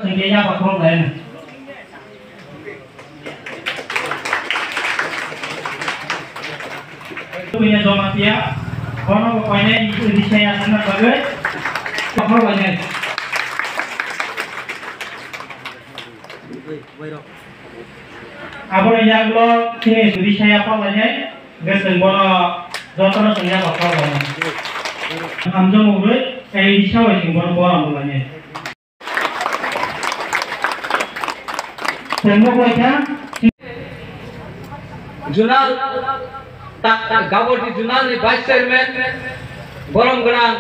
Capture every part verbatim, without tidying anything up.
Hwnkhe yapha khulumlaino. Tubui no Jamatia, bono bo koinai risa ya thangna bagwi, kokhor bainai. Aboni yaklo chini risa ya pha lainai, hwnkhe chwng bono jotono chwng ya kokhor bainai. Hamjakmung rwi, tei risa bai chwng bono borom bo lainai. Tei nuklaikha. Zonal ta-, Gabodi Zonal ni Vice Chairman, borom gwnang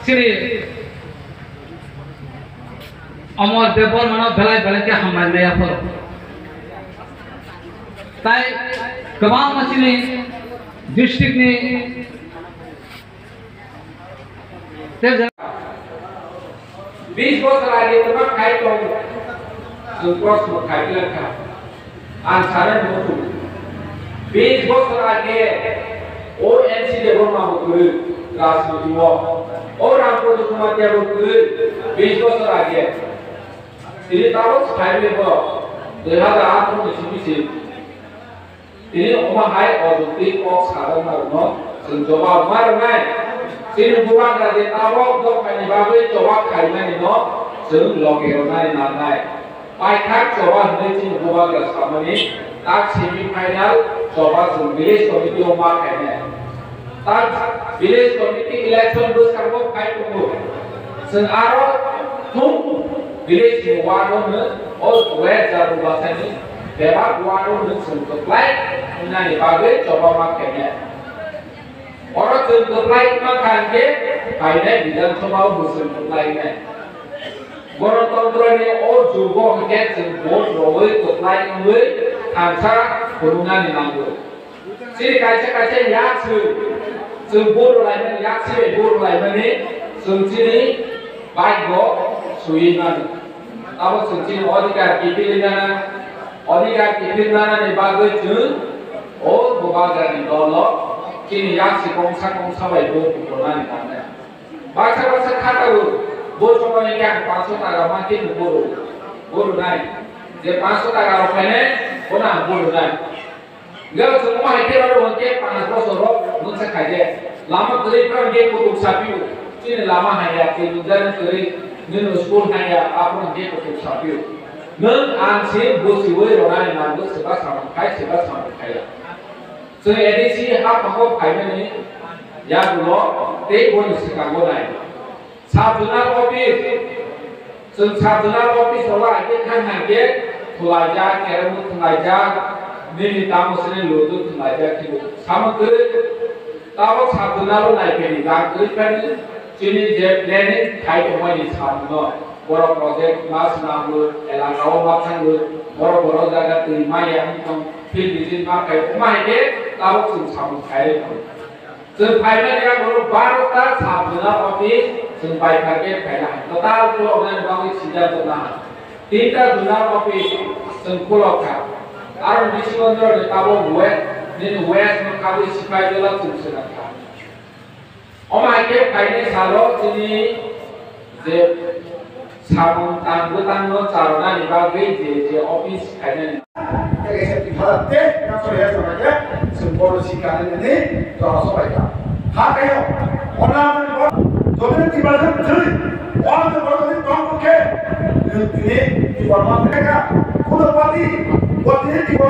chini Amar Debbarma no belai belai khe hambai maya phoro. Tai kwbangma chini district ni Tei je- Bis bosor age kwbang khai tong, chwng proshno khai kha. Ang sanai muchung. Bis bosor age o N C Debbarma bo kwrwi rajniti o. O Ram Pradip Jamatia bo kwrwi bis bosor age. Tini tabuk sai bo dui hazar atharo ni simi se. Tini omo hai o jukti kok sajaknairokno chwng jobab ma rwnai. Chini bubagra je tabok dophani bagwi jobab khaimani no chwng loge rwnani nangnai. Paithak choba hwnwi chini bubagra samani tak semi final choba chwng village committee o ma khainai. Tak village committee election bwskango phai tongo. Chwng aro thung village ni ward o hwno o West Jadongbasani bebak ward o hwno chwng kwplai wngnani bagwi choba ma khainai. Oro chwng kwplai wngma kha hwnkhe phainai Bidhan Sabha o bo chwng kwplai wngnai. Ganatantra ni o jugo hwnkhe chwng vote rwui kwplai wngwi thansa phunuknani nango. Chini kaisa kaisa yak se, chwng boro laimani, yak se bai boro laimani, chwng chini bike bo sui mano. Abo chwng chini odhikar kiphilwi nana, odhikar kiphilwi nanani bagwi chwng o bubagrani dolo chini yak se kongsa kongsa bai bo buphurnani nangnai. Baksa baksa kha tabuk, bo somoi hwnkhe ang panso taka mankhe nwng boro, boro nai. Je panso taka rok khainai, bono ang boro nai. Hwnkhe chwng omo hai khe oro hwnkhe panch bosor rok mungsa khaide. Lama kwrwi phano hwnkhe kutuk sapio. Chini lama haiya, tei nukjani kwrwi, nini school haiya, aphano hwnkhe kutuk sapio. Nwng ang se bwswiwi rwnani nango, swkang samung khai, swkang samung khaiya. Chwng A D C haphango phaimani yagulo tei boni swkango nai. Sub zonal office, chwng sub zonal office rogo aike thang hangke thwlaijak, keremo thwlaijak, nini tamo sini ludu thwlaijak khibo. Samo kwrwi tabok sub zonal o naipheni jang kwrwi phani chini je planning khai tongmani samungno borok project ma swnamwi elaka o ma thangwi borok borok jaga twi maya wngthong field visit ma khai ma hai khe tabok chwng samung khai rw thang. Chwng phaimani yago baro ta sub zonal office chwng bai pharkhe phaina hai. Kwtal khuloknani bagwi siddhanto naha. Tinta zonal office chwng khulok kha. Aro bisingo norokni tabok west, nini west no khabwi sipai jola chwng swnam kha. Omo hai khe phainai salo chini je samung tang bwtangno charwnani bagwi je je office khainani. Tei kaisa twi phalak tei kaisa ya sama khe chwng bono si kanani jora sobai kha. Ha kayo, ona jodi ni tiba jodi, on jodi tong khe, tini tiba ma kha, kuno pati, pati tiba